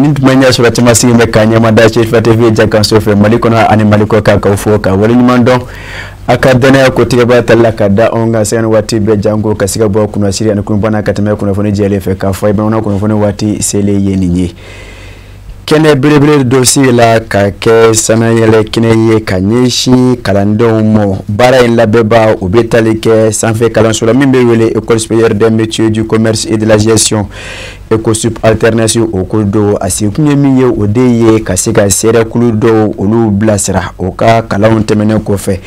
Nin tuma ɲɛ sɔrɔ caman sigi bɛ ka ɲɛmada Chérifa TV jakanso fɛ Mali kɔnɔ ani Mali kɔ kan, k'aw fo ka waleɲuman dɔn a ka danaya kotigɛba tali la ka da anw kan sanga ni waati bɛɛ, janko ka se ka bɔ kunnasiri ani kunbana ka tɛmɛ kunnafoni jɛlen fɛ, k'a fɔ a ye bamanan kunnafoni waati selen ye. Nin ye kɛnɛ belebele dɔ sigi la ka kɛ sanayɛlɛ kɛnɛ ye ka ɲɛsin kalandenw ma. Baara in labɛnba, u bɛ tali kɛ sanfɛ kalanso la min bɛ wele École supérieure des métiers du commerce et de la gestion, Ecosup Alternance o ko don. A sigikun ye min ye, o de ye ka se ka seerekulu dɔw olu bilasira o ka kalanw tɛmɛnen kɔfɛ.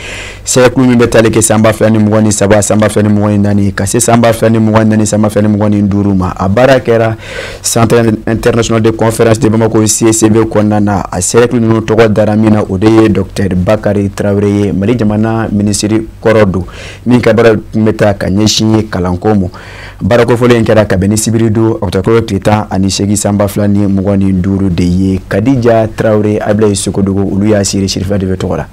Seerekulu min bɛ tali kɛ san 2023, san 2024, ka se san 2024, san 2025 ma. A baara kɛra Centre international de conférence de Bamako, CCB kɔnɔna na. A seerekulu ninnu tɔgɔ dara min na, o de ye docteur Bakari Tarawele ye, Mali jamana minisiri kɔrɔ don min ka baara tun bɛ taa ka ɲɛsin kalanko ma. Baara kofɔlen in kɛra kabini sibiri don octobre tile 18 san 2025 de ye. Kadija Tarawele, Abilaye Sokodogo, olu y'a siri Chérifa TV tɔgɔ la.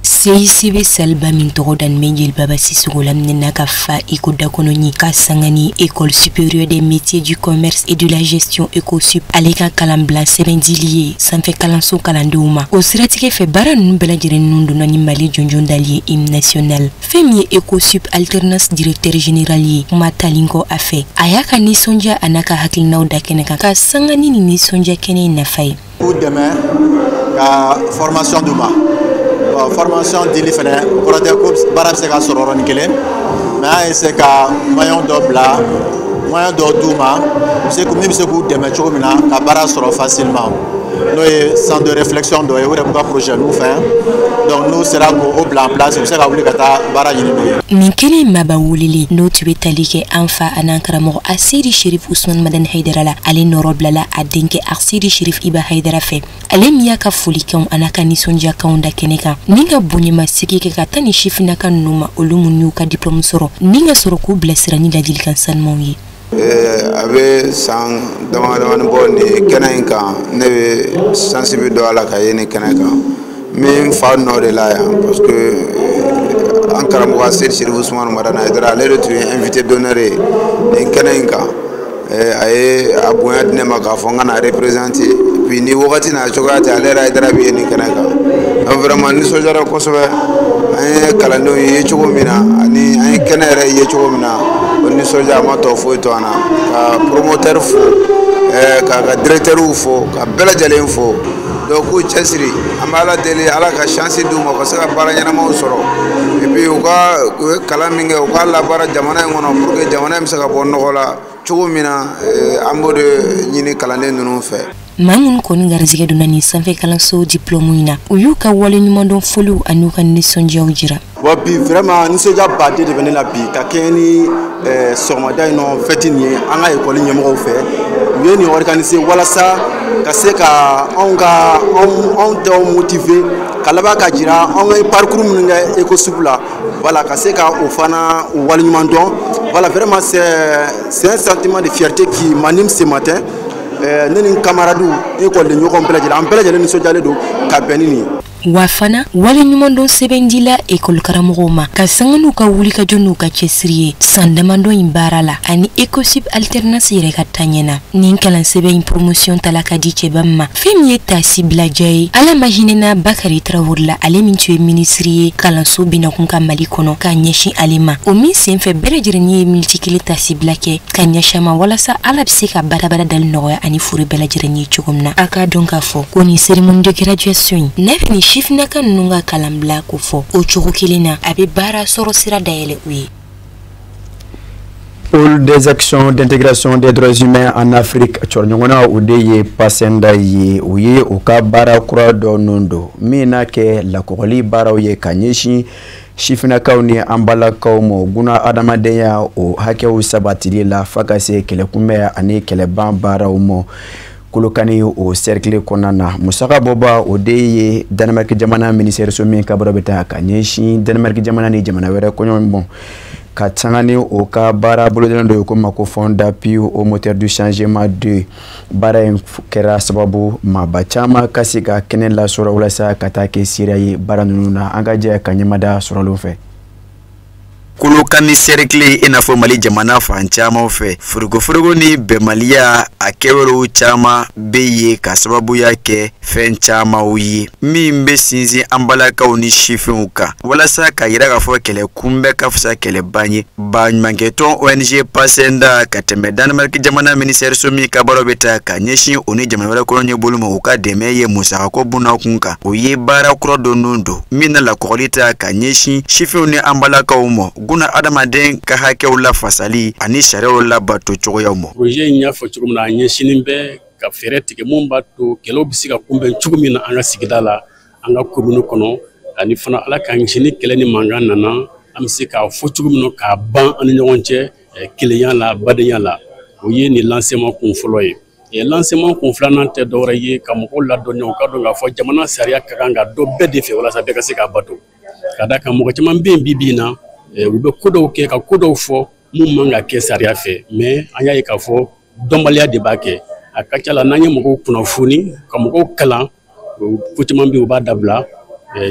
CICB saliba min tɔgɔ dannen bɛ Jelibaba Sisoko la minɛ ka fa iko dakɔnɔni ka sanga ni École supérieure des métiers du commerce et de la gestion, Ecosup, ale ka kalanbila sɛbɛn dili ye sanfɛ kalanso kalandenw ma. O siratigɛ fɛ, baara ninnu bɛɛ lajɛlen ninnu donna ni Mali jɔnjɔn dali ye, hymne national. Fɛn min ye Ecosup Alternance directeur général ye, kuma talen kɔ a fɛ, a y'a ka nisɔndiya a n'a ka hakilinaw da kɛnɛ kan ka sanga ni nin nisɔndiya kɛnɛ in nafa ye. K'u dɛmɛ ka formation d'u ma. Bon, formation dili fɛnɛ, o kɔrɔ tɛ ko baara bɛ se ka sɔrɔ yɔrɔnin kelen, mais an essaie ka moyen dɔ bila, moyen dɔ d'u ma min bɛ se k'u dɛmɛ cogo min na ka baara sɔrɔ facilement, n'o ye centre de réflexion dɔ ye. O yɛrɛ b'u ka projet n'u fɛ, donc n'u sera k'o bila en place, u bɛ se ka wuli ka taa baara ɲini n'o ye. Nin kelen maaba welelen, n'o tun bɛ tali kɛ an fa an'an karamɔgɔ Aseyidi Sherif Usman Madani Hayidara la, ale nɔrɔ bilala a denkɛ Aseyidi Sherif Iba Hayidara fɛ, ale min y'a ka folikanw a n'a ka nisɔndiyakanw da kɛnɛ kan ni ka bonyamasegin kɛ ka taa ni sifinnaka ninnu ma, olu minnu y'u ka diplôme sɔrɔ ni ka sɔrɔ k'u bilasira ni ladilikan sanumanw ye. A bɛ san dama damani bɔ nin kɛnɛ in kan, ne bɛ chance bi don a la ka ye nin kɛnɛ kan. N bɛ n fa nɔ de la yan, parce que an karamɔgɔ Seyidi Sherif Usumani Madani Hayidara, ale de tun ye invité d'honneur ye nin kɛnɛ in kan. A ye a bonya di ne ma k'a fɔ n ka na représenter. Puis ni wagati n'a cogoya tɛ, ale yɛrɛ Hayidara bɛ ye nin kɛnɛ kan. Donc vraiment, nisɔndiyara kosɛbɛ. An ye kalandenw ye cogo min na ani an ye kɛnɛ yɛrɛ ye cogo min na, o nisɔndiya a ma tɔ foyi to an na. Ka promoteur fo, k'a ka directeur fo, ka bɛɛ lajɛlen fo. Donc k'u cɛsiri, an bɛ Ala deli, Ala ka chance d'u ma u ka se ka baara ɲɛnamaw sɔrɔ, et puis u ka u ye kalan min kɛ, u k'a labaara jamana in kɔnɔ pour que jamana in bɛ se ka bɔ nɔgɔ la cogo min na. An b'o de ɲini kalanden ninnu fɛ. Maa minnu kɔni garijɛgɛ donna nin sanfɛ kalanso diplôme in na, u y'u ka waleɲumandɔn foliw an'u ka nisɔndiyaw jira. Bon, bi vraiment, nisɔndiya baden de bɛ ne la bi ka kɛɲɛ ni sɔgɔmada in nɔ fête nin ye. An ka ekɔli ɲɛmɔgɔw fɛ, u ye nin organiser walasa ka se ka anw ka anw tɔw motiver, ka laban ka jira anw ye parcours minnu kɛ Ecosup la, voilà, ka se ka o fana o waleɲuman dɔn. Voilà, vraiment, c'est un sentiment de fierté qui m'anime ce matin. Ne ni n camarades, ekɔliden ɲɔgɔn bɛɛ lajɛlen, an bɛɛ lajɛlen nisɔndiyalen don ka bɛn ni nin ye. Wa fana, waleɲumandɔn sɛbɛn dila ekɔli karamɔgɔw ma ka sanga n'u ka wulikajɔ n'u ka cɛsiri ye san damadɔ in baara la ani Ecosup Alternance yɛrɛ ka taɲɛ na. Nin kalansɛbɛn in promotion tala ka di cɛba min ma, fɛn min ye tasi bilaja ye, Ala ma hinɛna Bakari Tarawele la, ale min tun ye minisiri ye kalanso binakun ka Mali kɔnɔ, ka ɲɛsin ale ma. O min senfɛ, bɛɛ lajɛlen ye miniti kelen tasi bila kɛ ka ɲɛsin a ma walasa Ala bɛ se ka badabada dali nɔgɔya ani furu bɛɛ lajɛlen ye cogo min na. A k'a dɔn k'a fɔ ko nin cérémonie de graduation in n'a bɛ nin sifinnaka ninnu ka kalanbila ko fɔ, o cogo kelen na, a bɛ baara sɔrɔ sira dayɛlɛ u ye. Pôle des actions d'intégration des droits humains en Afrique cɔrɔɲɔgɔnna, o de ye PACINDHA ye. O ye u ka baara kura dɔ nun don min n'a kɛ lakɔgɔli baaraw ye ka ɲɛsin sifinnakaw ni an balakaw ma guna adamadenya o hakɛw sabatili la, f'a ka se kɛlɛkunbɛn ani kɛlɛban baaraw ma. Kolokani o cercle kɔnɔna na, musaka bɔba, o de ye Danemark jamana ministère so min ka baara bɛ taa ka ɲɛsin Danemark jamana ni jamana wɛrɛ kɔɲɔ bɔn ka sanga ni o ka baara bolodalen dɔ ye ko ma ko Fonds d'appui au moteur du changement 2. Baara in kɛra sababu maaba caman ka se ka kɛnɛ lasɔrɔ walasa ka taa kɛ sira ye baara ninnu na. An ka jɛ ka ɲɛmada sɔrɔlenw fɛ. Kolokani cercle i n'a fɔ Mali jamana fan caman fɛ, forokoforogo ni bɛnbaliya a kɛwalew caman bɛ yen ka sababuya kɛ fɛn camanw ye min bɛ sinsin an balakaw ni sifinw kan, walasa ka yira k'a fɔ kɛlɛ kunbɛ ka fisa kɛlɛban ye. Baɲumankɛtɔn ONG Pasenda ka tɛmɛ Danemark jamana ministère so min ka baaraw bɛ taa ka ɲɛsin o ni jamana wɛrɛ kɔnɔ ɲɛbolo ma, u ka dɛmɛ ye musakako bunakun kan. O ye baara kura dɔ don min na lakɔgɔli ta ka ɲɛsin sifinw ni an balakaw ma, guna adamaden ka hakɛw lafasali ani sariyaw labato cogoyaw ma. Projet in y'a fɔ cogo min na, a ɲɛsinnen bɛ ka fɛɛrɛ tigɛ mun b'a to kɛlɛw bɛ se ka kunbɛn cogo min na an ka sigida la, an ka commune kɔnɔ, ani fana Ala k'an kisi ni kɛlɛ ni mankan nana, an bɛ se k'a fɔ cogo min na k'a ban an ni ɲɔgɔn cɛ kelenya la, badenya la. O ye nin lancement kun fɔlɔ ye. Lancement kun filanan tɛ dɔwɛrɛ ye ka mɔgɔw ladɔnniya, u ka dɔn k'a fɔ jamana sariya ka kan ka dɔn bɛɛ de fɛ walasa bɛɛ ka se k'a bato. Ka d'a kan mɔgɔ caman bɛ yen bi bi in na, u bɛ ko dɔw kɛ ka ko dɔw fɔ mun man ka kɛ sariya fɛ, mais an y'a ye k'a fɔ dɔnbaliya de b'a kɛ. A ka ca la n'an ye mɔgɔw kunnafoni ka mɔgɔw kalan, ko caman bɛ yen u b'a dabila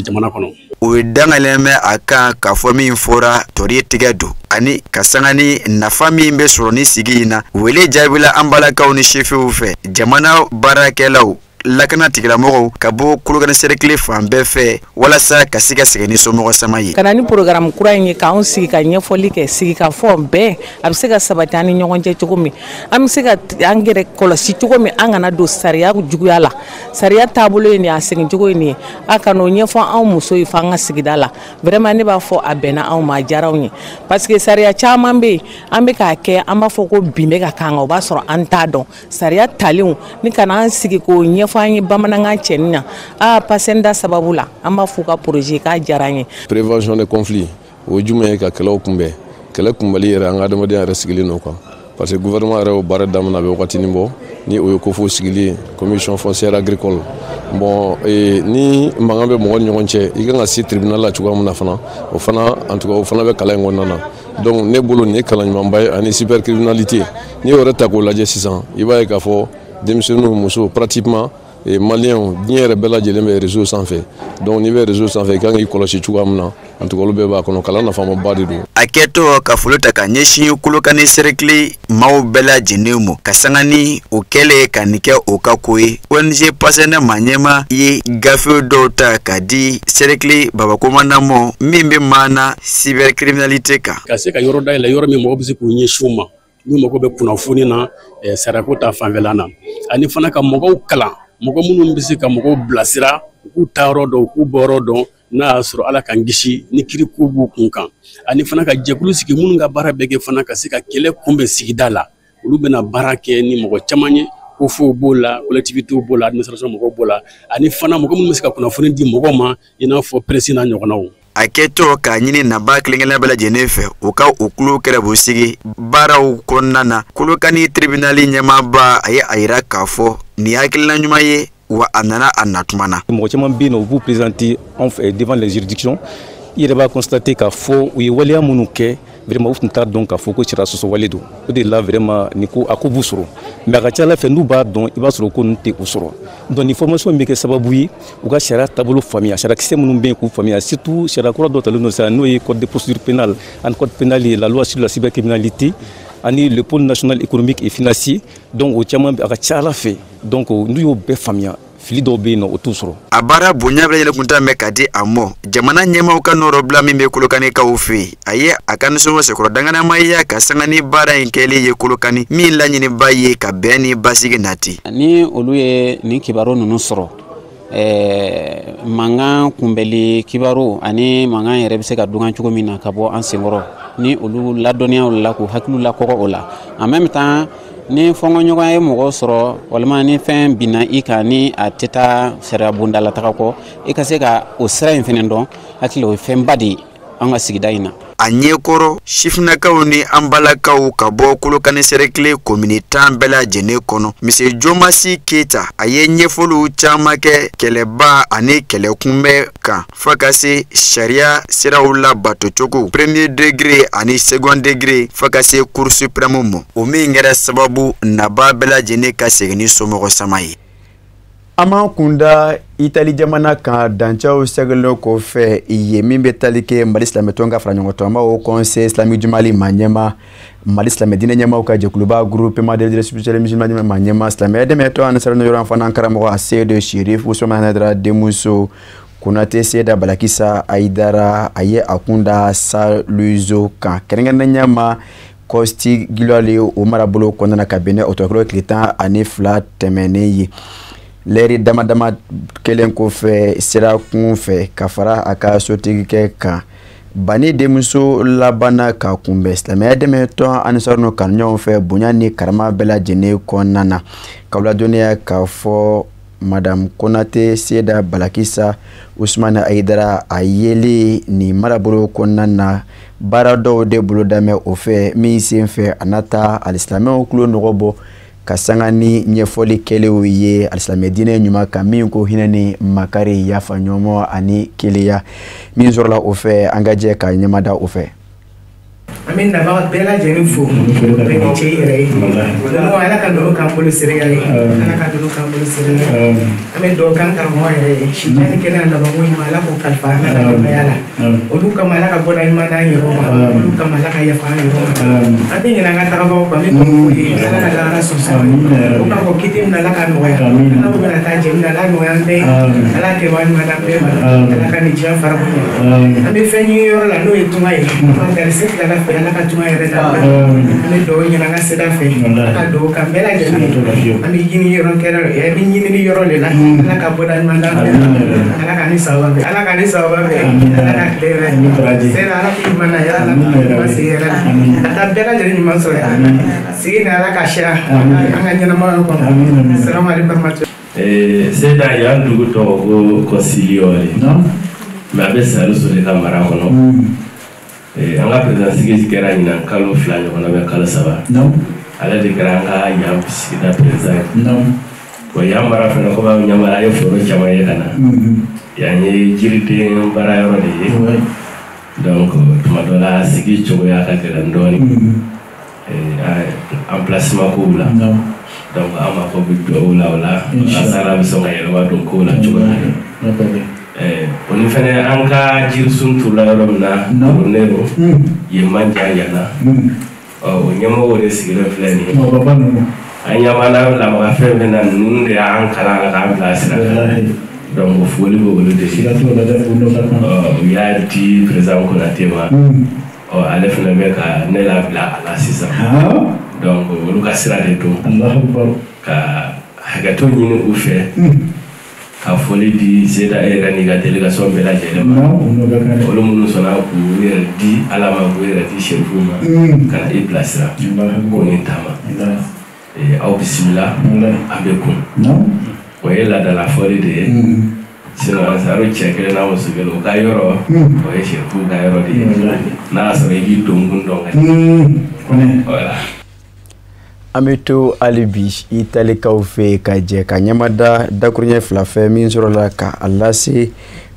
jamana kɔnɔ. O ye dangalen bɛ a kan k'a fɔ min fɔra tɔri tigɛ don ani ka sanga ni nafa min bɛ sɔrɔ ni sigi in na. Wele jaabila an balakaw ni sifinw fɛ, jamana baarakɛlaw, lakana tigilamɔgɔw ka bɔ Kolokani cercle fan bɛɛ fɛ walasa ka se ka segin ni somɔgɔ sama ye. Ka na ni programme kura in ye k'anw sigi ka ɲɛfɔli kɛ, sigi ka fɔ bɛn a bɛ se ka sabati an ni ɲɔgɔn cɛ cogo min, an bɛ se ka an yɛrɛ kɔlɔsi cogo min, an kana don sariya juguya la. Sariya taabolo ye nin ye, a segin cogo ye nin ye, a ka n'o ɲɛfɔ anw muso ye f'an ka sigida la. Vraiment ne b'a fɔ a bɛnna anw ma, a diyara anw ye, parce que sariya caman bɛ yen an bɛ k'a kɛ, an b'a fɔ ko bin bɛ ka k'an kan, o b'a sɔrɔ an t'a dɔn. Sariya talenw ni ka n'an sigi k'o ɲɛfɔ an ye bamanankan cɛnin na, aa Pasenda sababu la an b'a fɔ ka projet k'a diyara an ye. Prévention des conflits, o ye jumɛn ye? Ka kɛlɛw kunbɛn. Kɛlɛ kunbɛli yɛrɛ, an ka adamadenya yɛrɛ sigilen don quoi, parce que gouvernement yɛrɛ y'o baara daminɛ a bɛ wagatinin bɔ, ni o ye COFO sigili ye, commission foncière agricole. Bon, ni mankan bɛ mɔgɔ ni ɲɔgɔn cɛ, i kan ka se tribunal la cogoya min na fana, o fana, en tout cas, o fana bɛ kalan in kɔnɔna na. Donc ne bolo nin ye kalan ɲumanba ye. Ani cybercriminalité, n'i y'o yɛrɛ ta k'o lajɛ sisan, i b'a ye k'a fɔ denmisɛnninw, musow, pratiquement maliyɛnw, diɲɛ yɛrɛ bɛɛ lajɛlen bɛ réseau sanfɛ. Donc n'i bɛ réseau sanfɛ, i kan k'i kɔlɔsi cogoya min na, en tout cas olu bɛɛ b'a kɔnɔ. Kalan nafamaba de don. A kɛtɔ ka foli ta ka ɲɛsin Kolokani cercle maaw bɛɛ lajɛlen ma, ka sanga ni o kɛlen ka nin kɛ o ka ko ye, ONG Pasenda maa ɲɛma ye gafe dɔw ta ka di cercle babakomanda ma min bɛ maana cybercriminalité kan. Ka se ka yɔrɔ dayɛlɛ, yɔrɔ min mɔgɔ bɛ se k'u ɲɛsin u ma n'u mago bɛ kunnafoni na sariyako ta fanfɛla na, ani fana ka mɔgɔw kalan, mɔgɔ minnu bɛ se ka mɔgɔw bilasira, u k'u taayɔrɔ dɔn, u k'u bɔyɔrɔ dɔn, n'a y'a sɔrɔ Ala k'an kisi ni kiri ko b'u kun kan, ani fana ka jɛkulu sigi minnu ka baara bɛ kɛ fana ka se ka kɛlɛ kunbɛn sigida la. Olu bɛna baara kɛ ni mɔgɔ caman ye, COFO b'o la, collectivités b'o la, administration mɔgɔw b'o la, ani fana mɔgɔ minnu bɛ se ka kunnafoni di mɔgɔw ma, i n'a fɔ presse n'a ɲɔgɔnnaw. A kɛtɔ k'a ɲini nabaa kelen-kelen bɛɛ lajɛlen fɛ, u ka u tulo kɛrɛbu sigi baaraw kɔnɔna na. Kolokani tribunal ɲɛmaaba a ye a yira k'a fɔ nin hakilina ɲuman ye, wa a nana a natuma na. Mɔgɔ caman bɛ yen nɔ, u b'u présenter anw fɛ devant les juridictions, i yɛrɛ b'a constater k'a fɔ u ye waleya minnu kɛ, vraiment u tun t'a dɔn k'a fɔ ko sariya sɔsɔ wale don. O de la vraiment nin ko a ko b'u sɔrɔ, mais a ka ca Ala fɛ n'u b'a dɔn, i b'a sɔrɔ ko ninnu tɛ u sɔrɔ. Donc nin formation bɛ kɛ sababu ye u ka sariya taabolo faamuya, sariyakisɛ minnu bɛ yen k'u faamuya, surtout sariya kura dɔ talen don sisan, n'o ye code de procédure pénale ani code pénal ye, la loi sur la cybercriminalité ani le pôle national économique et financier. Donc o caman a ka ca Ala fɛ, donc n'u y'o bɛɛ faamuya, fili dɔw bɛ yen nɔ, o t'u sɔrɔ. A baara bonya bɛɛ lajɛlen kun ta mɛn ka di a mɔ jamana ɲɛmaaw ka nɔrɔbila min bɛ Kolokanikaw fɛ yen. A ye a ka nisɔngɔ sekɔrɔ danganamaya ka sanga ni baara in kɛlen ye Kolokani min laɲiniba ye ka bɛn ni basigi nati. Ni olu ye nin kibaru ninnu sɔrɔ, mankan kunbɛli kibaru ani mankan yɛrɛ bɛ se ka dɔgɔya cogo min na ka bɔ an senkɔrɔ, ni olu ladɔnniya o la, k'u hakili lakɔgɔ o la. En même temps, ni fɔnkɔɲɔgɔnya ye mɔgɔ sɔrɔ, walima ni fɛn binna i kan ni a tɛ taa sariya bondala taga kɔ, i ka se ka o sira in fɛnɛ dɔn. Hakili o ye fɛnba de ye an ka sigida in na. A ɲɛkɔrɔ sifinnakaw ni an balakaw ka bɔ Kolokani cercle komini 10 bɛɛ lajɛlen kɔnɔ, Monsieur Jomasi Keyita a ye ɲɛfɔliw caman kɛ kɛlɛba ani kɛlɛkunbɛn kan, fo ka se sariya siraw labato cogo premier degré ani second degré, fo ka se cour suprême ma, o min kɛra sababu nabaa bɛɛ lajɛlen ka segin ni somɔgɔ sama ye. An m'an kunda Itali jamana kan dancɛw sɛgɛlen kɔfɛ yen min bɛ tali kɛ Mali silamɛtɔn ka fara ɲɔgɔn tɔnba o Conseil islamique du Mali maa ɲɛmaa Mali silamɛ diinɛ ɲɛmaaw ka jɛkuluba groupement des leaders spirituels musulmans maa ɲɛmaa silamɛya dɛmɛtɔn ani sara yɔrɔ fana karamɔgɔ Aseyidu Sherif Usumani Hayidara denmuso Konate Seyida Balakisa Hayidara a ye a kun da Saluzzo kan kɛrɛnkɛrɛnnenya ma Costigliole o marabolo kɔnɔna na ka bɛn ni octobre tile 12 tɛmɛnen ye. Lɛri dama dama kelen kɔfɛ sira kun fɛ ka fara a ka sotigikɛ kan Bani denmuso labanna ka kunbɛn silamɛya dɛmɛtɔn Ansarunu kanuɲɔgɔnw fɛ bonya ni karama bɛɛ lajɛlen kɔnɔna na k'aw ladɔnniya k'a fɔ Madame Konate Seyida Balakisa Usumani Hayidara a yeli nin marabolo kɔnɔna na baara dɔw de boloda mɛ o fɛ min sen fɛ a na taa alisilamɛw tulo nɔgɔ bɔ ka sanga ni ɲɛfɔli kɛlenw ye alisilamɛ diinɛ ɲuman kan min ko hinɛ ni makari yafa ɲɔgɔn ani kelenya min sɔrɔla o fɛ an ka jɛ ka ɲɛmada o fɛ. An bɛ nabaga bɛɛ lajɛlen fo bɛɛ ni ce i yɛrɛ ye ninnu Ala ka dugawu k'an bolo Senegal ye Ala ka dugawu k'an bolo Senegal an bɛ dugawu k'an karamɔgɔ yɛrɛ ye sijan ni kɛnɛya labanko ɲuman Ala k'o kalifa an ka denbaya la olu kama Ala ka bɔda ɲuman d'an yɛrɛw ma olu kama Ala ka yafa an yɛrɛw ma an tɛ ɲinɛ an ka tagabagaw kɔ an bɛ dugawu k'u ye Ala ka lahara sɔn o k'a fɔ kiti min na Ala ka nɔgɔya Ala ko bɛna taa jɛ min na Ala nɔgɔya an bɛɛ Ala kɛwa ɲuman d'an bɛɛ ma Ala ka nin diɲɛ fara ko ɲɛ an bɛ fɛn ɲini yɔrɔ la n'o ye tunga ye garisɛgɛ tilala fɛ Ala ka tunga yɛrɛ d'an ma an bɛ dugawu ɲini an ka sira fɛ Ala ka dugawu k'an bɛɛ lajɛlen an bɛ ɲini yɔrɔ kɛra an bɛ ɲinini yɔrɔ de la Ala ka bɔda ɲuman d'an bɛɛ ma Ala ka ni sababa bɛn Ala ka ni sababa bɛn Ala ka tile yɛrɛ sera Ala k'i ɲuman na yɛrɛ Ala k'i ɲuman sigi yɛrɛ la ka taa bɛɛ lajɛlen ɲuman sɔrɔ yan sigi ni Ala ka siya an ka ɲɛnamaya kɔnɔ salamu aleykum warahmatulah. Seyida yan dugu tɔgɔ ko Costigliole mais a bɛ Saluzzo de ka mara kɔnɔ. An ka président sigi kɛra ɲinan kalo 2 ɲɔgɔnna bɛ kalo 3 ale de kɛra an ka yan sigida président ye. Bon yan mara fana komi an ɲɛ b'a la an ye foro caman ye ka na yan ye jiriden baara yɔrɔ de ye donc tuma dɔ la sigi cogoya ka gɛlɛn dɔɔnin emplacement kow la donc an mako bɛ duwawu la o la walasa Ala bɛ sɔn ka yɛlɛma don kow la cogo min na. O ni fɛnɛ an ka jirisun turula yɔrɔ min na Tornero yen man jan yan na o ɲɛmɔgɔw de sigilen filɛ nin ye an ɲɛ b'an na lamaga fɛn fɛn na ninnu de y'an kalan a la k'an bila sira kan donc foli bɛ olu de ye u y'a di président Konate ma ale fɛnɛ bɛ ka ne labila a la sisan donc olu ka sira de don ka hakɛto ɲini u fɛ ka foli di Seyida e yɛrɛ n'i ka délégation bɛɛ lajɛlen ma olu minnu sɔnna k'u yɛrɛ di Ala ma k'u yɛrɛ di Serifu ma ka na i bilasira ko nin taama aw bisimila an bɛ kun o ye laadala fɔli de ye sinon Ansaru cɛ kelen n'a muso kelen o ka yɔrɔ o ye Serifu ka yɔrɔ de ye n'a y'a sɔrɔ i b'i donkun dɔn ka ɲɛ voilà. An bɛ to hali bi Italikaw fɛ ka jɛ ka ɲɛmada dakuruɲɛ 2 fɛ min sɔrɔla ka a lase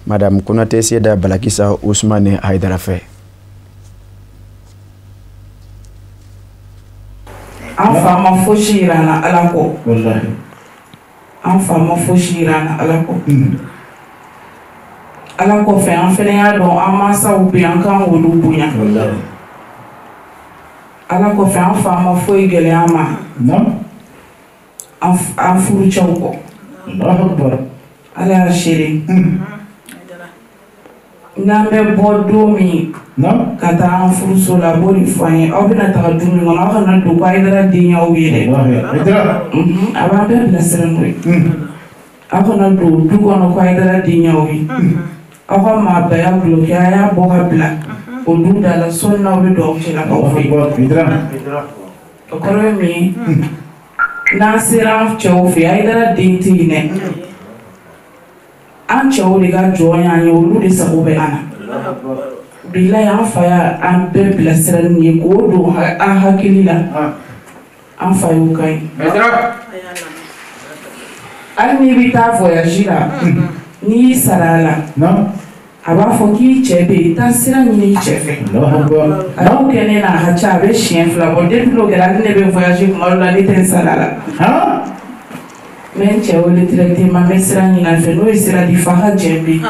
Madame Konate Seyida Balakisa Usumani Hayidara fɛ. An fa ma fosi yira an na Ala kɔ. An fa ma fosi yira an na Ala kɔ. Ala kɔfɛ an fɛnɛ y'a dɔn an mansaw bɛ yen an kan k'olu bonya. Ala kɔfɛ an fa ma foyi gɛlɛya an ma an furucɛw kɔ. Ala y'a seere. N'an bɛ bɔ don min ka taa an furuso la a b'o de fɔ an ye aw bɛna taga du min kɔnɔ aw kana don ko Hayidara den y'aw ye dɛ. A b'an bɛɛ bilasira n'o ye. Aw kana don du kɔnɔ ko Hayidara den y'aw ye. Aw ka maabaya bloqué a y'a bɔ ka bila. O du da la sɔnni n'aw bɛ don aw cɛlakaw fɛ yen. O kɔrɔ ye min ye n'an sera an cɛw fɛ yen Hayidara den tɛ yen dɛ. An cɛw de ka jɔn y'an ye olu de sago bɛ an na. Bilayi an fa y'an bɛɛ bilasira nin ye k'o don an hakili la an fa y'o ka ɲi. Hali n'i bɛ taa voyage la n'i y'i sara a la. A b'a fɔ k'i cɛ bɛ yen taa sira ɲini i cɛ fɛ. A y'o kɛ ne na a ka ca a bɛ siɲɛ 2 bɔ depuis n'o kɛra hali ne bɛ voyage kuma dɔ la ne tɛ n sara a la. N bɛ n cɛ wele directement, n bɛ sira ɲini a fɛ, n'o ye sira di f'a ka jɛn bi.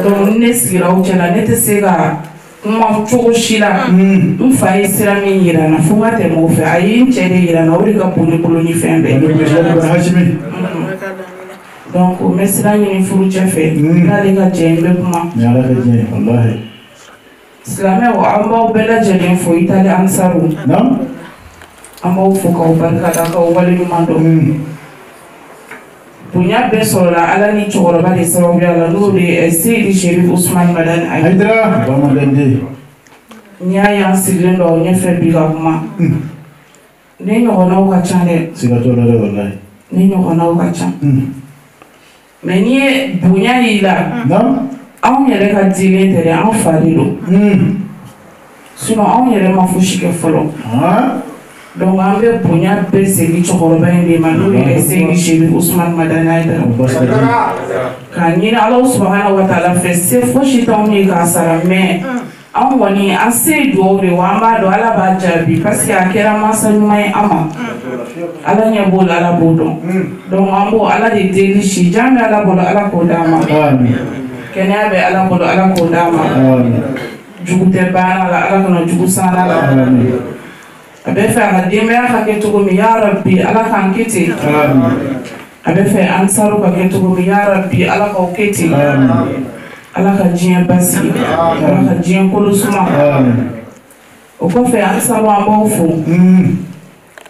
Donc ni ne sigira aw cɛla, ne tɛ se ka kuma cogo si la. N fa ye sira min yira n na, fo n ka tɛmɛ o fɛ. A ye n cɛ de yira n na, o de ka bon ne bolo ni fɛn bɛɛ. Donc n bɛ sira ɲini furucɛ fɛ, n'ale ka jɛn, n bɛ kuma. Silamɛw, an b'aw bɛɛ lajɛlen fo. Itali Ansaru, an b'aw fo k'aw barika da, k'aw waleɲuman dɔn. Bonya bɛɛ sɔrɔla Ala ni cɛkɔrɔba de sababuya la, n'o de ye Seyidi Sherif Usumani Madani Hayidara. N'i y'a ye an sigilen don aw ɲɛfɛ bi ka kuma, ne ɲɔgɔnnaw ka ca dɛ. Ne ɲɔgɔnnaw ka ca, mais n'i ye bonya y'i la, anw yɛrɛ ka dilen tɛ dɛ, an fa de don. Sinon anw yɛrɛ ma fosi kɛ fɔlɔ. Donc an bɛ bonya bɛɛ segin cɛkɔrɔba in de ma, n'o ye Seyidi Sherif Usumani Madani Hayidara. K'a ɲini Ala subahana wa taala fɛ, se fosi t'anw ye k'a sara, mais anw kɔni an se ye dugawu de, wa an b'a dɔn Ala b'a jaabi, parce que a kɛra mansa ɲuman ye an ma. Ala ɲɛ b'o la, Ala b'o dɔn. Donc an b'o Ala de deli, si jan bɛ Ala bolo, Ala k'o d'a ma. Kɛnɛya bɛ Ala bolo, Ala k'o d'a ma. Jugu tɛ baara la, Ala kana jugu sanna la. A bɛ fɛ a ka denbaya ka kɛ cogo min, ya Rabbi Ala k'an kɛ ten. A bɛ fɛ Ansaru ka kɛ cogo min, ya Rabbi Ala k'aw kɛ ten. Ala ka diɲɛ basigi, Ala ka diɲɛ kolo suma. O kɔfɛ, Ansaru, an b'aw fo.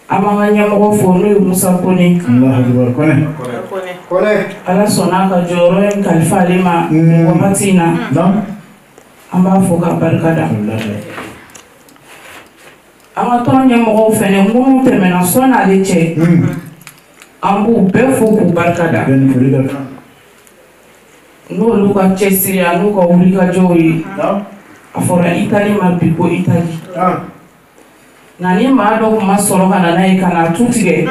An b'an ka ɲɛmɔgɔ fo, n'o ye Musa Kone. Ala sɔnna a ka jɔyɔrɔ in kalifa ale ma nin wagati in na. An b'a fo k'a barika da. An ka tɔn ɲɛmɔgɔw fɛnɛ, minnu tɛmɛna sɔnni ale cɛ, an b'u bɛɛ fo k'u barika da. N'olu ka cɛsiri n'u ka wulikajɔw ye, a fɔra Itali ma bi ko Itali. Nka ni maa dɔ tun ma sɔrɔ ka na n'a ye ka na tu tigɛ,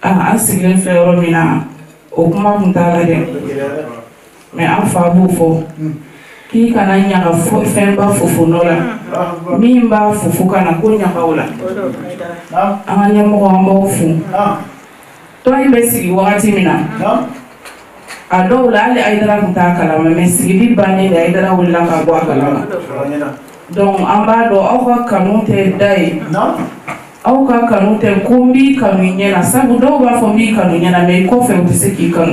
an sigilen filɛ yɔrɔ min na, o kuma tun t'a la dɛ. Mais an fa b'o fɔ k'i kana ɲaga fɛnba fofo nɔ la, min b'a fofo ka na ko ɲaga o la. An ka ɲɛmɔgɔ, an b'aw fo. Tɔn in bɛ sigi wagati min na, a dɔw la hali Hayidara tun t'a kalama, mais sigili bannen de Hayidara wulila ka bɔ a kalama. Donc an b'a dɔn aw ka kanu tɛ da ye, aw ka kanu tɛ ko n b'i kanu i ɲɛ na, sabu dɔw b'a fɔ n b'i kanu ɲɛ na, mais i kɔfɛ u tɛ se k'i kanu.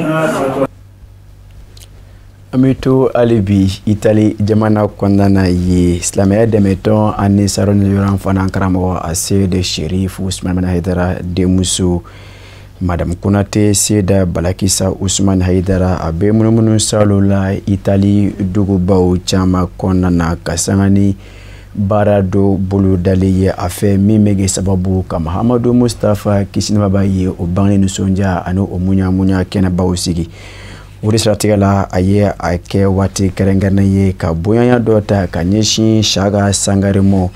An bɛ to hali bi Itali jamana kɔnɔna na ye. Silamɛya dɛmɛtɔn ani Saron fana karamɔgɔ a Seyidi Sherif Usumani Hayidara denmuso, Madame Konate Seda Balakisa Usumani Hayidara, a bɛ munumunu salo la Itali dugubaw caman kɔnɔna na, ka sanga ni baara dɔ bolodali ye a fɛ, min bɛ kɛ sababu ka Mahamadu Mustafa, kisi ni b'a ye, o bange nisɔndiya ani o muɲa kɛnɛbaw sigi. O de siratigɛ la, a ye a kɛ waati kɛrɛnkɛrɛnnen ye ka bonyaya dɔ ta ka ɲɛsin Saka Sangare ma,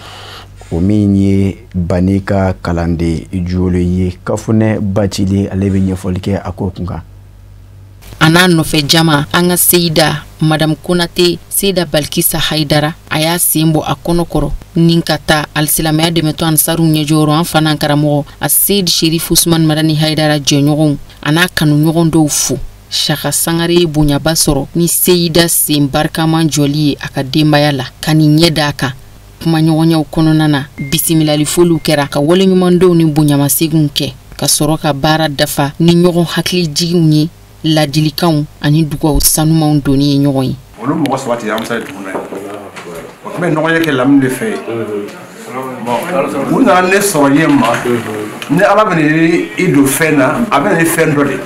o min ye Bani ka kalanden joolen ye. Kafunɛ Bacili, ale bɛ ɲɛfɔli kɛ a ko kun kan. A n'a nɔfɛ jama, an ka seyida Madame Konate Seyida Balikisa Hayidara, a y'a sen bɔ a kɔnɔ kɔrɔ ni ka taa alisilamɛya dɛmɛtɔ Ansaru ɲɛjɔyɔrɔ, an fana karamɔgɔ a Seyidi Sherif Usumani Madani Hayidara jɛɲɔgɔnw a n'a kanuɲɔgɔn dɔw fo. Saka Sangare ye bonyaba sɔrɔ ni seyida sen barikaman jɔli ye a ka denbaya la, ka nin ɲɛ da a kan. Kumaɲɔgɔnyaw kɔnɔna na, bisimilali foliw kɛra, ka waleɲumandenw ni bonyamaseginw kɛ, ka sɔrɔ ka baara dafa ni ɲɔgɔn hakilijiginw ye, ladilikanw ani dugaw sanumanw donni ye ɲɔgɔn ye. Olu mɔgɔ saba tɛ Ansa dugu na ye, o tun bɛ ɲɔgɔn ye kɛ lamini de fɛ yen. Bon, u nana ne sɔrɔ yen ma ni Ala bɛna i don fɛn na, a bɛ na ni fɛn dɔ de.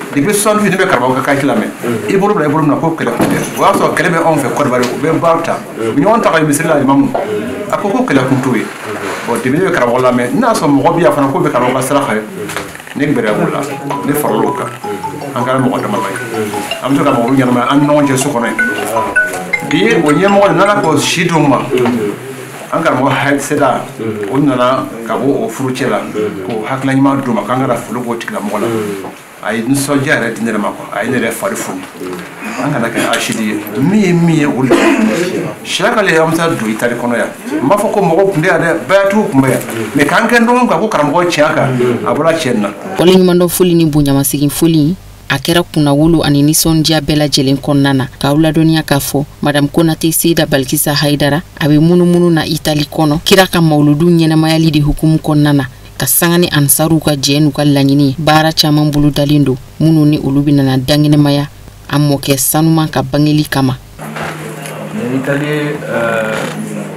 Depuis 68, ne bɛ karamɔgɔ ka kaki lamɛn. I bolo bila i bolo min na ko kɛlɛ kun tɛ. O y'a sɔrɔ kɛlɛ bɛ anw fɛ Côte d'Ivoire, u bɛ baara ta, u bɛ ɲɔgɔn ta ka misiri la. Imamu a ko ko kɛlɛ kun t'o ye. Bon, depuis ne bɛ karamɔgɔ lamɛn, n'a sɔrɔ mɔgɔ bɛ yan fana k'o bɛ karamɔgɔ ka sira fɛ, ne gbɛrɛ o la, ne faral'o kan. An kɛra mɔgɔ damadɔ ye, an bɛ se ka mɔgɔ ɲɛnama an ni ɲɔgɔn cɛ so kɔnɔ yen. Bi o ɲɛmɔgɔ de nana k'o si d'u ma. An karamɔgɔ Seda o nana ka bɔ o furucɛ la k'o hakilina ɲuman d'u ma k'an ka na foli k'o tigilamɔgɔ la. A ye nisɔndiya yɛrɛ di ne yɛrɛ ma quoi, a ye ne yɛrɛ fari foni. An kana kɛ asidi ye, min ye min ye o de. Siyaka le y'an don Itali kɔnɔ yan, n b'a fɔ ko mɔgɔw tun tɛ yan dɛ, bayatigiw tun bɛ yan, mais k'an kɛ ɲɔgɔn kan ko karamɔgɔ tiɲɛ kan, a bɔra tiɲɛ na. Waleɲumandɔn foli ni bonyamasegin foli a kɛra kunnawolo ani nisɔndiya bɛɛ lajɛlen kɔnɔna na, k'aw ladɔnniya k'a fɔ Madame Konate Seyida Balikisa Hayidara a bɛ munumunu na Itali kɔnɔ kira ka mawuludu ɲɛnamayali de hukumu kɔnɔna na, ka sanga ni ansaruw ka jɛ n'u ka laɲini baara caman bolodalen don minnu ni olu bɛ nana dankɛnɛmaya a mɔkɛ sanuman ka bangeli kama.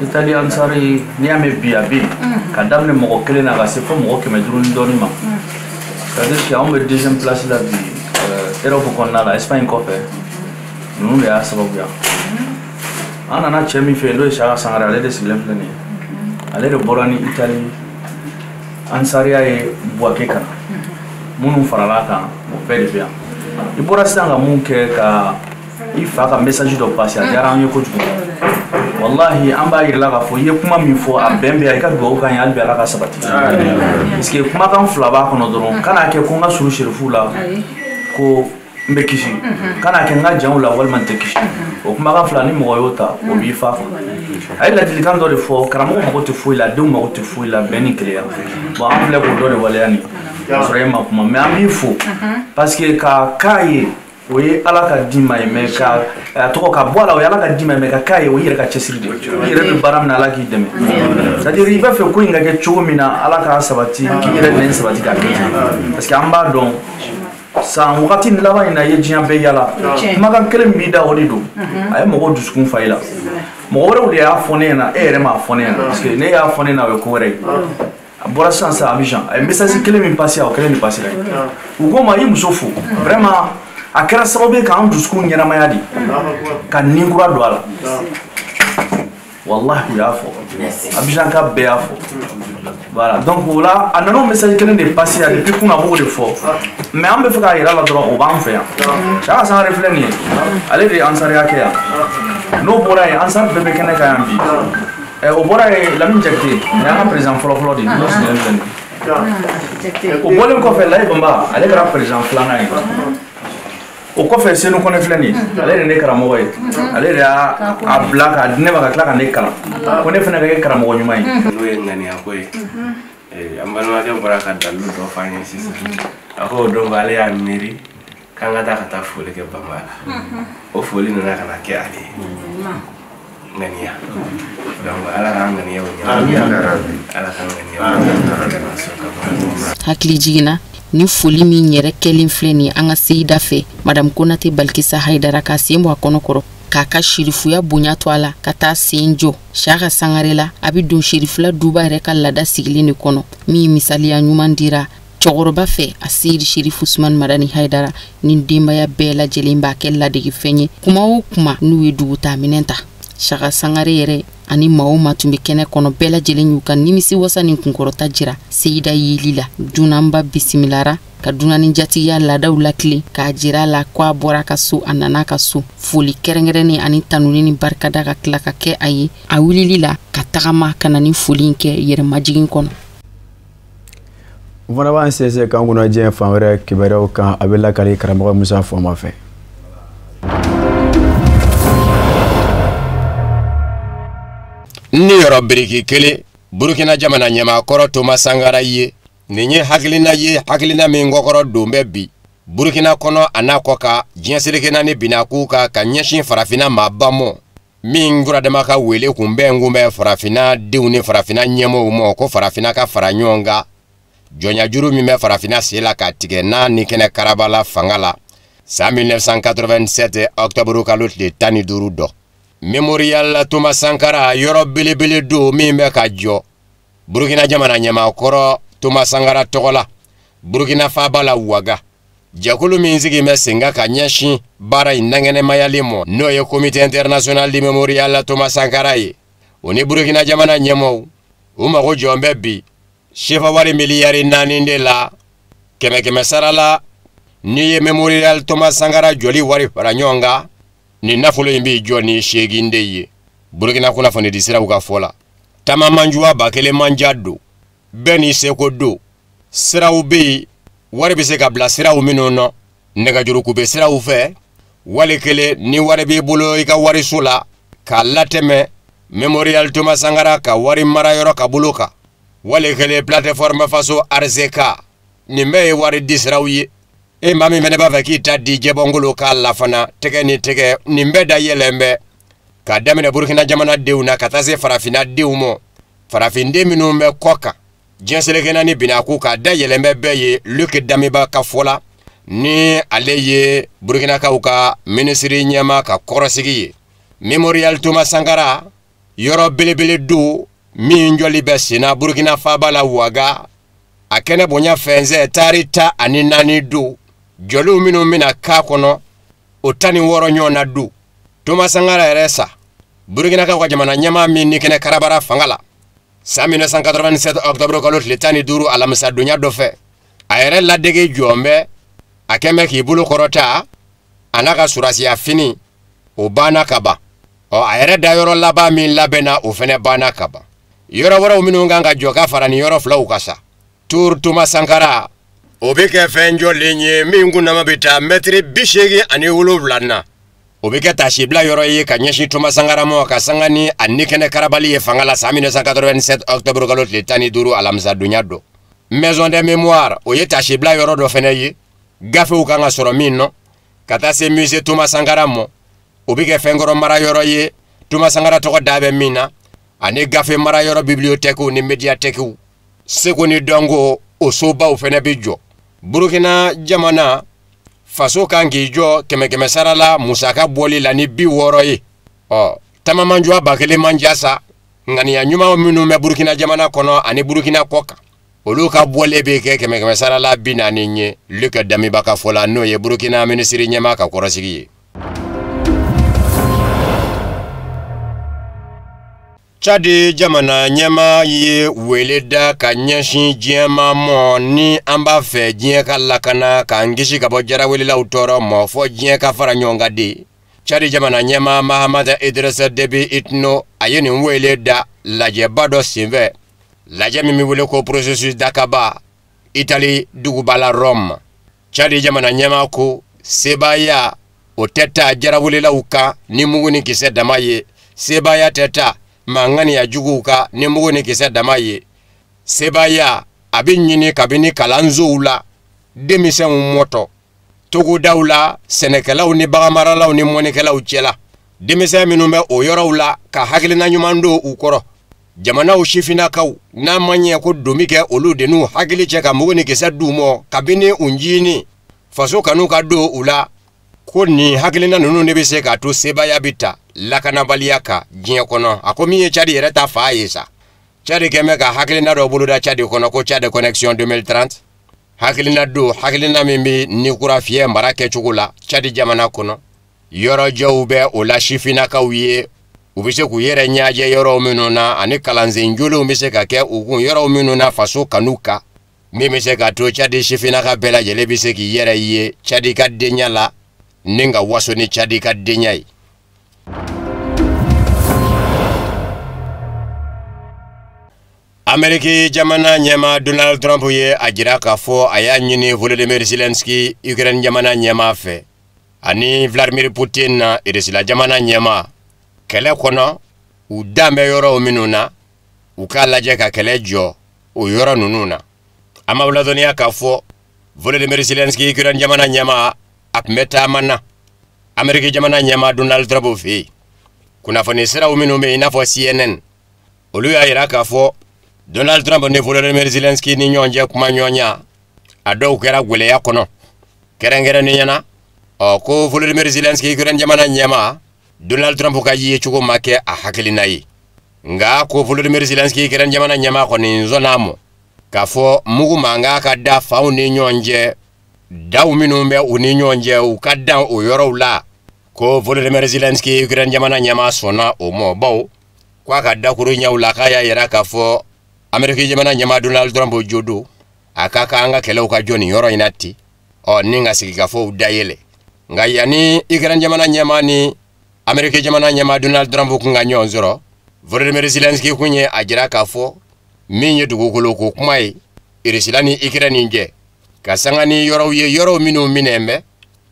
Itali ansari n'i y'a mɛn bi a bɛ yen ka daminɛ mɔgɔ kelen na ka se fo mɔgɔ 500 ni dɔɔnin ma, c'est à dire que anw bɛ deuxième place la bi Europe kɔnɔna la, Espagne kɔfɛ, ninnu de y'a sababuya. An nana cɛ min fɛ yen n'o ye Siyaka Sangare, ale de sigilen filɛ nin ye, ale de bɔra ni Itali ansariya ye Buwake ka na, minnu farala kan o bɛɛ de bɛ yan. I bɔra sisan ka mun kɛ ka i fa ka message dɔ passer, a diyara an ye kojugu. Wallahi an b'a yir'i la k'a fɔ i ye kuma min fɔ a bɛn bɛ yan, i ka dugawu k'an ye hali bi Ala ka sabati. Parce que kumakan fila b'a kɔnɔ dɔrɔn, kan'a kɛ ko n ka surun serifuw la ko n bɛ kisi, kan'a kɛ n ka janw la walima n tɛ kisi. O kumakan fila ni mɔgɔ y'o ta o b'i fa. A ye ladilikan dɔ de fɔ, karamɔgɔ mago tɛ foyi la, denw mago tɛ foyi la, bɛn ni kelenya. Bon an filɛ k'o dɔ de waleya nin, k'a sɔrɔ e ma kuma, mais an b'i fo parce que ka k'a ye o ye Ala ka d'i ma ye, mais ka a tɔgɔ ka bɔ a la o ye Ala ka d'i ma ye, mais ka k'a ye o y'i yɛrɛ ka cɛsiri de ye. I yɛrɛ bɛ baara min na Ala k'i dɛmɛ, c'est à dire i b'a fɛ ko in ka kɛ cogo min na Ala k'a sabati, k'i yɛrɛ nɛn sabati k'a kɛ ten, parce que an b'a dɔn san wagati laban in na i ye diɲɛ bɛɛ yala, kumakan kelen min b'i da o de don, a ye mɔgɔw dusukun fa i la. Mɔgɔ wɛrɛw de y'a fɔ ne ɲɛna, e yɛrɛ m'a fɔ ne ɲɛna, parce que ne y'a fɔ ne ɲɛna o ye ko wɛrɛ ye. A bɔra sisan sisan Abidjan, a ye message kelen min passé a o kelen de passé la. U ko ma i muso fo, vraiment a kɛra sababu ye k'an dusukun ɲɛnamaya de, ka nin kura don a la. Wallahi u y'a fɔ, Abidjan ka bɛɛ y'a fɔ. Voilà, donc o la a nana o message kelen de passé yan depuis kunun a b'o de fɔ, mais an bɛ fɛ k'a yira la dɔrɔn o b'an fɛ yan. Siyaka Sangare filɛ nin ye, ale de ye ansariya kɛ yan, n'o bɔra yen ansar bɛɛ bɛ kɛnɛ kan yan bi. O bɔra yen Lamine Jakite, nin y'an ka président fɔlɔfɔlɔ de ye, n'o sigilen filɛ nin ye. O bɔlen kɔfɛ Layi Banba, ale kɛra président filanan ye. O kɔfɛ Senu Kɔnɛ filɛ nin ye, ale de ye ne karamɔgɔ ye, ale de y'a bila k'a di ne ma ka tila ka ne kalan, ko ne fana ka kɛ karamɔgɔ ɲuman ye. N'o ye ŋaniyako ye, an balimakɛ bɔra ka dalilu dɔ f'an ye sisan, a ko o don ale y'a miiri k'an ka taa foli kɛ Banba la, o foli nana ka na kɛ ale ye. Ŋaniya, donc Ala k'an ŋaniyaw ɲɛ, Ala k'an ŋaniyaw ɲɛ. Hakili jiginna ni foli min yɛrɛ kɛlen filɛ nin ye an ka seyida fɛ, Madame Konate Balikisa Hayidara k'a sen bɔ a kɔnɔ kɔrɔ, k'a ka sirifuya bonya to a la, ka taa sen jɔ Siyaka Sangare la. A bɛ don sirifula duba yɛrɛ ka laada sigilen de kɔnɔ, min misaliya ɲuman dira cɛkɔrɔba fɛ a seyidi Sherifu Usumani Madani Hayidara ni denbaya bɛɛ lajɛlen b'a kɛ ladegefɛn ye kuma o kuma n'u ye dugutaaminɛn ta. Siyaka Sangare yɛrɛ ani maa o maa tun bɛ kɛnɛ kɔnɔ bɛɛ lajɛlen y'u ka nimisi wasa ni kunkɔrɔta jira seyida yeli la. Dunanba bisimilara ka dunan ni jatigiya laadaw lakile k'a jira a la ko a bɔra ka so, a nana ka so. Foli kɛrɛnkɛrɛnnen ani tanuni ni barikada ka tila ka kɛ a ye a wulili la ka tagama ka na ni foli in kɛ yɛrɛmajigin kɔnɔ. O fana b'an sinsin k'an kunna diɲɛ fan wɛrɛ kibaruyaw kan, a bɛ lakali karamɔgɔ Musa Fɔnba fɛ. Ni yɔrɔ biriki kelen Burukina jamana ɲɛmaakɔrɔ Thomas Sankara ye, nin ye hakilina ye, hakilina min kɔkɔrɔ don bɛ bi Burukina kɔnɔ a n'a kɔ kan diɲɛ seleke naani binna k'u kan ka ɲɛsin farafinna maaba mɔ min kuradama ka wele kunbɛn kunbɛn farafinna denw ni farafinna ɲɛmɔgɔw mɔ ko farafinna ka fara ɲɔgɔn kan jɔnyajuru min bɛ farafinna sen la k'a tigɛ n'a ni kɛnɛ karabala fanga la san 1987 octobre kalo tile 15 dɔ. Mémorial Thomas Sankara yɔrɔ belebele don min bɛ ka jɔ Burukina jamana ɲɛmaakɔrɔ Thomas Sankara tɔgɔ la Burukina faaba la Ouaga. Jɛkulu min sigi bɛ sen kan ka ɲɛsin baara in dankɛnɛmayali ma n'o ye Comité international du mémorial Thomas Sankara ye, o ni Burukina jamana ɲɛmɔgɔw u mago jɔn bɛ bi sefa wari miliyari 4 de la 100 sara la. N'i ye mémorial Thomas Sankara jɔli wari fara ɲɔgɔn kan, nin nafolo in b'i jɔ ni 8 de ye Burukina kunnafonidi siraw ka fɔ la. Tamamanjuwa ba kelen manja don, bɛɛ n'i seko don. Siraw bɛ yen, wari bɛ se ka bila siraw minnu nɔ, nɛgɛjuruku bɛ siraw fɛ. Wali kelen ni wari b'i bolo i ka wariso la k'a latɛmɛ Memorial Thomas Sankara ka wari marayɔrɔ ka bolo kan, wali kelen plateforme faso RCK, nin bɛɛ ye wari di siraw ye. E maa min fana b'a fɛ k'i ta di jɛbɔnkolo k'a la fana, tɛgɛ ni tɛgɛ, nin bɛɛ da yɛlɛn bɛ k'a daminɛ Burukina jamana denw na ka taa se farafinna denw ma, farafinden minnu bɛ kɔ kan diɲɛ seleke naani binako k'a da yɛlɛn bɛ bɛɛ ye. Luc Damiba ka fɔ la, ni ale ye Burukinakaw ka minisiri ɲɛmaa ka kɔrɔsigi ye. Memorial Thomas Sankara yɔrɔ belebele don min jɔli bɛ senna Burukina faaba la Ouaga. A kɛnɛ bonya fɛnsɛ taari 14 don. Jɔliw minnu bɛna k'a kɔnɔ o 16 ɲɔgɔn na don. Thomas Sankara yɛrɛ sa Burukinakaw ka jamana ɲɛmaa min ni kɛnɛ karabara fanga la san 1987 octobre kalo tile 15 alamisadonya dɔ fɛ, a yɛrɛ ladege jɔn bɛ a kɛn bɛ k'i bolo kɔrɔta a n'a ka surasiya fini, o banna ka ban. Ɔ a yɛrɛ da yɔrɔ laban min labɛnna o fɛnɛ banna ka ban. Yɔrɔ wɛrɛw minnu kan ka jɔ ka fara nin yɔrɔ filaw kan sa, Tour Thomas Sankara o bɛ kɛ fɛn jɔlen ye min kunnama bɛ taa mɛtiri 87 na. O bɛ kɛ tasibila yɔrɔ ye ka ɲɛsin Thomas Sankara ma ka sanga ni a ni kɛnɛ karabali ye fanga la san 1987 octobre kalo tile 15 alamisadonya dɔ. Maison des mémoires o ye tasibila yɔrɔ dɔ fɛnɛ ye, gafew kan ka sɔrɔ min nɔ, ka taa se musée Thomas Sankara ma, o bɛ kɛ fɛnkɔrɔ mara yɔrɔ ye Thomas Sankara tɔgɔ da bɛ min na, ani gafe mara yɔrɔ bibliothèque ni médiathèque. Seko ni dɔnko o sobaw fɛnɛ bɛ jɔ. Burukina jamana faso kan k'i jɔ 100 sara la musaka bɔli la ni 60 ye. Ɔ tamamanjuwa ba kelen manja sa, ŋaniya ɲuman minnu bɛ Burukina jamana kɔnɔ ani Burukina kɔ kan, olu ka bɔlen bɛ kɛ 100 sara la 40 ye. Luc Damiba ka fɔ la, n'o ye Burukina minisiri ɲɛmaa ka kɔrɔsigi ye. Tchad jamana ɲɛmaa ye wele da ka ɲɛsin diɲɛmaa ma ni an b'a fɛ diɲɛ ka lakana k'an kisi ka bɔ jarawelelaw tɔɔrɔ ma, fɔ diɲɛ ka fara ɲɔgɔn kan de. Tchad jamana ɲɛmaa Mahamat Idriss Déby Itno a ye nin wele da lajɛba dɔ senfɛ, lajɛ min bɛ wele ko processus d'Akaba, Itali duguba la Rome. Tchad jamana ɲɛmaa ko sebaaya o tɛ taa jarawelelaw kan ni mugu ni kisɛ dama ye, sebaaya tɛ taa maa ŋaniya juguw kan ni mugu ni kisɛ dama ye. Sebaaya a bɛ ɲini kabini kalansow la, denmisɛnw mɔtɔ, togodaw la, sɛnɛkɛlaw ni baganmaralaw ni mɔnnikɛlaw cɛla, denmisɛn minnu bɛ o yɔrɔw la ka hakilina ɲuman don u kɔrɔ. Jamanaw sifinnakaw n'a ma ɲɛ ko don bɛ kɛ olu de n'u hakili cɛ ka mugu ni kisɛ d'u ma kabini u ncinin, faso kanu ka don u la, ko nin hakilina ninnu de bɛ se k'a to sebaaya bɛ ta lakanabaliya kan diɲɛ kɔnɔ. A ko min ye Tchad yɛrɛ ta fa ye sa, Tchad kɛn bɛ ka hakilina dɔ boloda Tchad kɔnɔ ko Tchad Connexion 2030. Hakilina don, hakilina min bɛ ni kura fiyɛ mara kɛcogo la Tchad jamana kɔnɔ. Yɔrɔjɔw bɛ o la sifinnakaw ye, u bɛ se k'u yɛrɛ ɲɛnajɛ yɔrɔ minnu na, ani kalansen jolenw bɛ se ka kɛ u kun yɔrɔ minnu na faso kanu kan, min bɛ se k'a to Tchad sifinnaka bɛɛ lajɛlen bɛ se k'i yɛrɛ ye Tchad ka denya la ni ka waso ni Tchad ka denya ye. Ameriki jamana ɲɛmaa Donald Trump ye a jira k'a fɔ a y'a ɲini Volodymyr Zelensky Ukraine jamana ɲɛmaa fɛ ani Vladimir Putin na Irisila jamana ɲɛmaa, kɛlɛ kɔnɔ u dan bɛ yɔrɔw minnu na, u k'a lajɛ ka kɛlɛ jɔ o yɔrɔ ninnu na. An b'aw ladɔnniya k'a fɔ Volodymyr Zelensky Ukraine jamana ɲɛmaa a tun bɛ taama na Ameriki jamana ɲɛmaa Donald Trump fɛ yen. Kunnafoni siraw minnu bɛ yen i n'a fɔ CNN, olu y'a jira k'a fɔ Donald Trump ni Volodymyr Zelensky ni ɲɔgɔn cɛ kumaɲɔgɔnya a dɔw kɛra gwɛlɛya kɔnɔ, kɛrɛnkɛrɛnnenya na ɔ ko Volodymyr Zelensky Ukraine jamana ɲɛmaa Donald Trump ka yecogo ma kɛ a hakilina ye. Nka ko Volodymyr Zelensky Ukraine jamana ɲɛmaa kɔni sɔnna a ma k'a fɔ mugu mankan ka da faw ni ɲɔgɔn cɛ, daw minnu bɛ u ni ɲɔgɔn cɛ u ka dan o yɔrɔw la. Ko Volodymyr Zelensky Ukraine jamana ɲɛmaa sɔnna o ma, bawo k'a ka dakuru ɲɛw la k'a y'a yira k'a fɔ Ameriki jamana ɲɛmaa Donald Trump jo don, a ka kan an ka kɛlɛw ka jɔ nin yɔrɔ in na ten, ɔ ni ka sigikafɔw dayɛlɛ. Nka yanni Ukraine jamana ɲɛmaa ni Ameriki jamana ɲɛmaa Donald Trump kun ka ɲɔgɔn sɔrɔ, Volodymyr Zelensky kun ye a jira k'a fɔ min ye dugukolo ko kuma ye Irisila ni Ukraine cɛ ka sanga ni yɔrɔw ye yɔrɔw minnu minɛn bɛ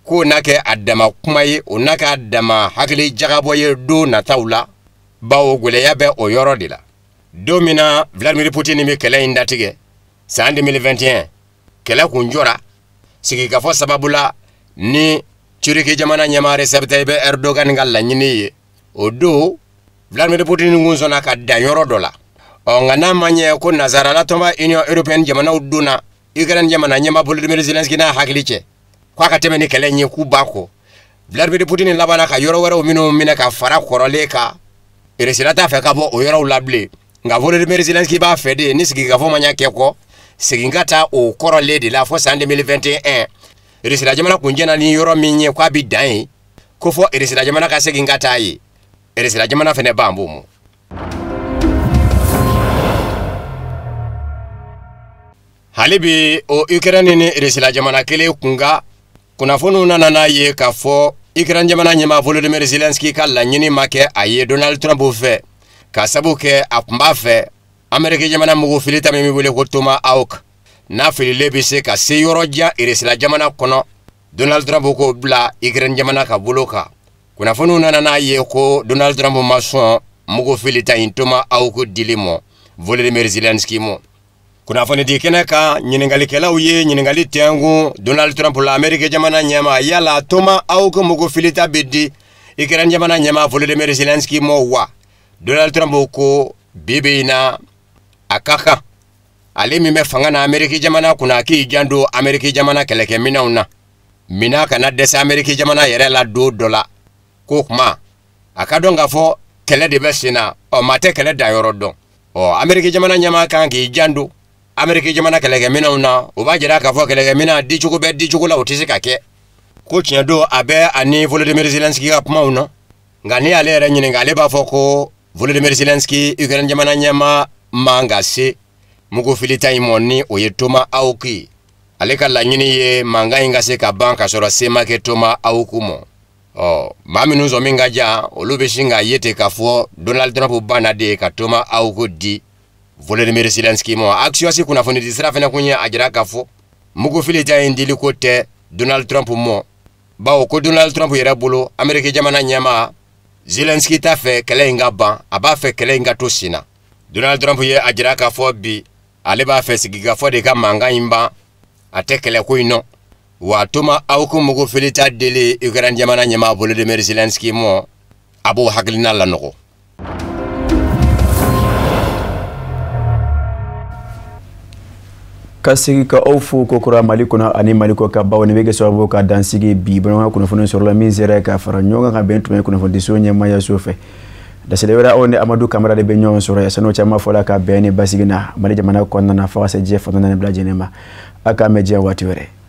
k'o na kɛ a dama kuma ye o na kɛ a dama hakili jagabɔ ye don nataw la bawo gɛlɛya bɛ o yɔrɔ de la. Don min na Vladimir Poutine bɛ kɛlɛ in datigɛ san 2021 kɛlɛ kun jɔra sigikafɔ sababu la ni Turki jamana ɲɛmaa Recep Tayyip Erdogan ka laɲini ye o don Vladimir Poutine kun sɔnna ka dan yɔrɔ dɔ la. Ɔ nka n'a ma ɲɛ ko nansarala tɔnba Union européenne jamanaw donna Ukraine jamana ɲɛmaa Volodymyr Zelensky n'a hakili cɛ k'a ka tɛmɛ ni kɛlɛ in ye k'u b'a kɔ. Vladimir Poutine labanna ka yɔrɔ wɛrɛw minnu minɛ ka fara kɔrɔlen kan Irisila t'a fɛ ka bɔ o yɔrɔw la bilen nka Volodymyr Zelensky b'a fɛ de ni sigikafɔ ma ɲɛ kɛ kɔ segin ka taa o kɔrɔlen de la fo san 2021 Irisila jamana kun jɛna ni yɔrɔ min ye k'a bi dan yen ko fɔ Irisila jamana ka segin ka taa yen Irisila jamana fɛnɛ ban b'o ma. Hali bi o Ukraine ni Irisila jamana kelen kun ka kunnafoniw nana n'a ye k'a fɔ Ukraine jamana ɲɛmaa Volodymyr Zelensky ka laɲini ma kɛ a ye Donald Trump fɛ ka sabu kɛ a kun b'a fɛ Amérique jamana mugu filita min bɛ wele ko Tomahawk n'a fililen bɛ se ka se yɔrɔ jan Irisila jamana kɔnɔ Donald Trump k'o bila Ukraine jamana ka bolo kan. Kunnafoniw nana n'a ye ko Donald Trump ma sɔn mugu filita in Tomahawk dili ma Volodymyr Zelensky ma. Kunnafonidi kɛnɛ kan ɲininkalikɛlaw ye ɲininkali tɛnkun Donald Trump la Amérique jamana ɲɛmaa yala Tomahawk mugu filita bɛ di Ukraine jamana ɲɛmaa Volodymyr Zelensky ma wa? Donald Trump ko bi bi in na a ka kan ale min bɛ fanga na Amérique jamana kunna k'i janto Amérique jamana kɛlɛkɛminɛnw na mina kana dɛsɛ Amérique jamana yɛrɛ la don dɔ la k'o kuma a ka dɔn k'a fɔ kɛlɛ de bɛ sen na ɔ maa tɛ kɛlɛ danyɔrɔ dɔn ɔ Amérique jamana ɲɛmaa kan k'i janto Amérique jamana kɛlɛkɛminɛnw na o b'a jira k'a fɔ kɛlɛkɛminɛn dicogo bɛ dicogo la o tɛ se ka kɛ ko tiɲɛ don a bɛ ani Volodymyr Zelensky ka kumaw na nka n'i y'ale yɛrɛ ɲininka ale b'a fɔ ko Volodymyr Zelensky Ukraine jamana ɲɛmaa man ka se mugu filita in mɔ ni o ye Tomahawk ye ale ka laɲini ye mankan in ka se ka ban ka sɔrɔ se ma kɛ Tomahawk mɔ. Ɔ maa minnu sɔn min ka jan olu bɛ sin k'a ye ten k'a fɔ Donald Trump banna de ka Tomahawk di Volodymyr Zelensky ma. Axios kunnafonidi sira fɛnɛ kun ye a jira k'a fɔ mugu filita in dili ko tɛ Donald Trump mɔ bawo ko Donald Trump yɛrɛ bolo Amérique jamana ɲɛmaa Zelensky t'a fɛ kɛlɛ in ka ban a b'a fɛ kɛlɛ in ka to sen na. Donald Trump ye a jira k'a fɔ bi ale b'a fɛ sigikafɔ de ka mankan in ban a tɛ kɛlɛko in nɔ wa Tomahawk mugu filita deli Ukraine jamana ɲɛmaa Volodymyr Zelensky mɔ a b'o hakilina lanɔgɔ. Ka segin ka aw fo kokura Mali kɔnɔ ani Mali kɔ ka baw ni bɛ kɛ sababu ka dansigi bi bamanankan kunnafoni sɔrɔla min sera ka fara ɲɔgɔn kan ka bɛn tuma ye kunnafonidiso ɲɛmaayaso fɛ. Dasile wɛrɛ aw ni Amadu Kamara de bɛ ɲɔgɔn sɔrɔ yan san'o caman fɔla ka bɛn ni basigi na Mali jamana kɔnɔna na fo ka se diɲɛ fan naani bɛɛ lajɛlen ma. A k'an bɛn diɲɛ waati wɛrɛ.